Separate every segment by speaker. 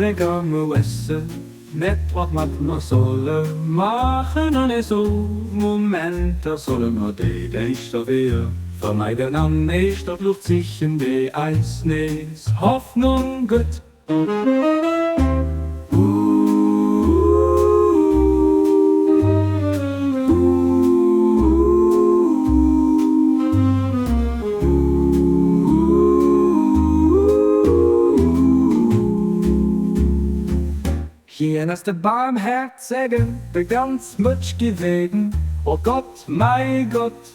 Speaker 1: Mega wësse net wat mer mer solle maachen an esou Momenter solle mer déi däischter Weeër vermeiden an éischter d'Luucht sichen, déi eis nees Hoffnung gëtt. Hien ass de Baarmhäerzegen, de ganz Mëtsch geweden. O Gott, mäi Gott,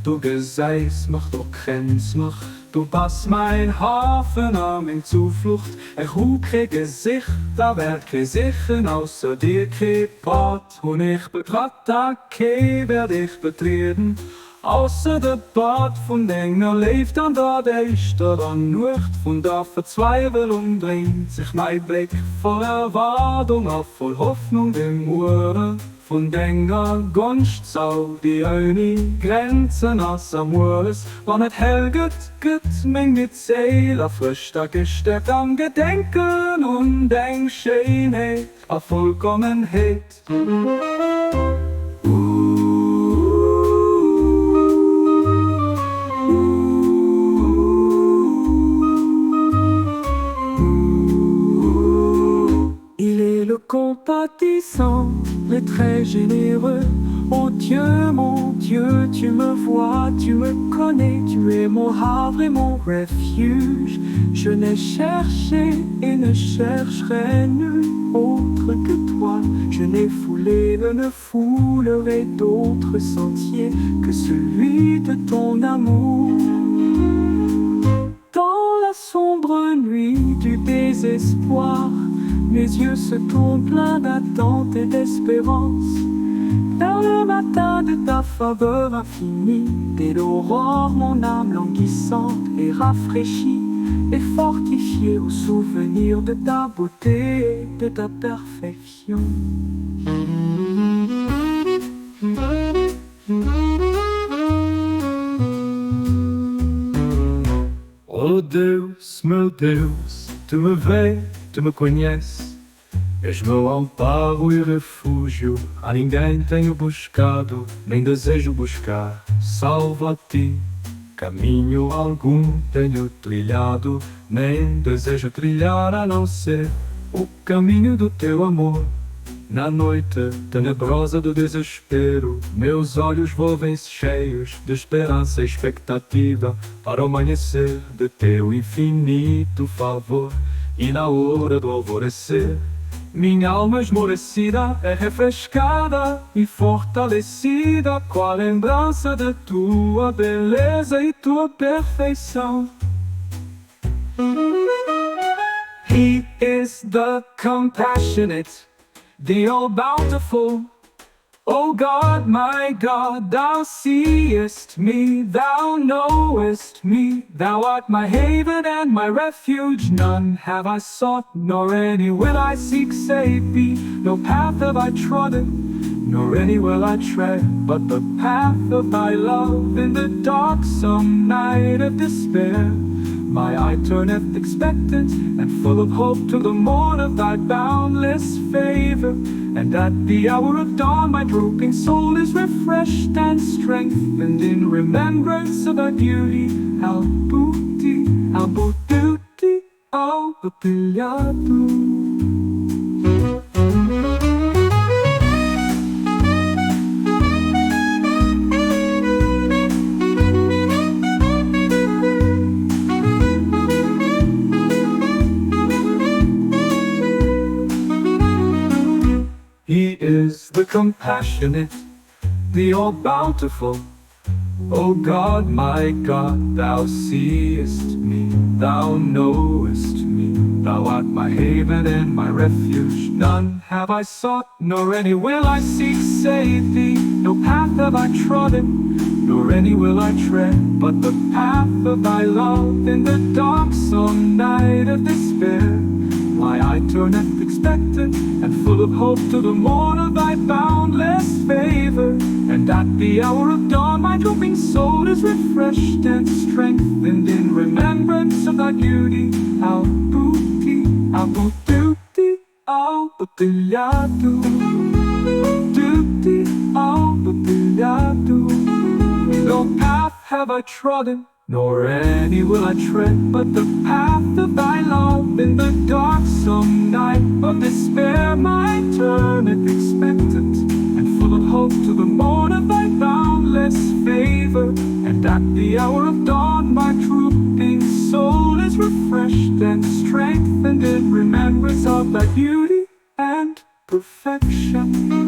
Speaker 1: du gesäis mech, du kenns mech, du bass mäin Hafen a meng Zuflucht. Ech hu kee gesicht a wäert kee sichen, ausser dir, kee Pfad hunn ech betratt a kee wäert ech betrieden. Ausser de Pad vun denger Léift an der däischterer Nuecht vun der Verzweiwelung dréint sech mäi Bléck voll Erwaardung a voll Hoffnung dem Muere vun denger Gonscht zou, déi ouni Grenzen ass. A mueres, wann et hell gëtt, gëtt meng midd Séil erfrëscht a gestäerkt am Gedenken un deng Schéinheet a Vollkommenheet. Il est le compatissant, le très généreux. Ô Dieu, mon Dieu, tu me vois, tu me connais, tu es mon havre et mon refuge. Je n'ai cherché et ne chercherai nul autre que toi. Je n'ai foulé, ne ne foulerai d'autre sentier que celui de ton amour. Dans la sombre nuit du désespoir, mes yeux se tournent pleins d'attente et d'espérance vers le matin de ta faveur infinie. Dès l'aurore, mon âme languissante est rafraîchie et fortifiée au souvenir de ta beauté et de ta perfection. Oh Deus, meu Deus, tu me vês, tu me conheces, És meu amparo e refúgio, a ninguém tenho buscado, nem desejo buscar, salvo a ti. Caminho algum tenho trilhado, nem desejo trilhar a não ser o caminho do teu amor. Na noite tenebrosa do desespero, meus olhos volvem-se cheios de esperança e expectativa para o amanhecer de teu infinito favor. E na hora do alvorecer, minha alma esmorecida é refrescada e fortalecida com a lembrança de tua beleza e tua perfeição. He is the compassionate, the all bountiful. O God, my God, thou seest me, thou knowest me, thou art my haven and my refuge. None have I sought, nor any will I seek save thee. No path have I trodden, nor any will I tread, but the path of thy love in the darksome night of despair. My eye turneth expectant and full of hope to the morn of thy boundless favor. And at the hour of dawn my drooping soul is refreshed and strengthened in remembrance of thy beauty. Albuti, albututi, albupilhatu. He is the compassionate, the all bountiful. O God, my God, thou seest me, thou knowest me, thou art my haven and my refuge. None have I sought, nor any will I seek save thee. No path have I trodden, nor any will I tread, but the path of thy love in the darksome night of despair. My eye turneth expectant and full of hope to the morn of thy boundless favor. And at the hour of dawn my drooping soul is refreshed and strengthened in remembrance of thy beauty. Albuti, albututi. No path have I trodden, nor any will I tread, But the path of thy love in the darksome night Of despair my turneth expectant And full of hope to the morn of thy boundless favor. And at the hour of dawn my drooping soul is refreshed and strengthened in remembrance of thy beauty and perfection.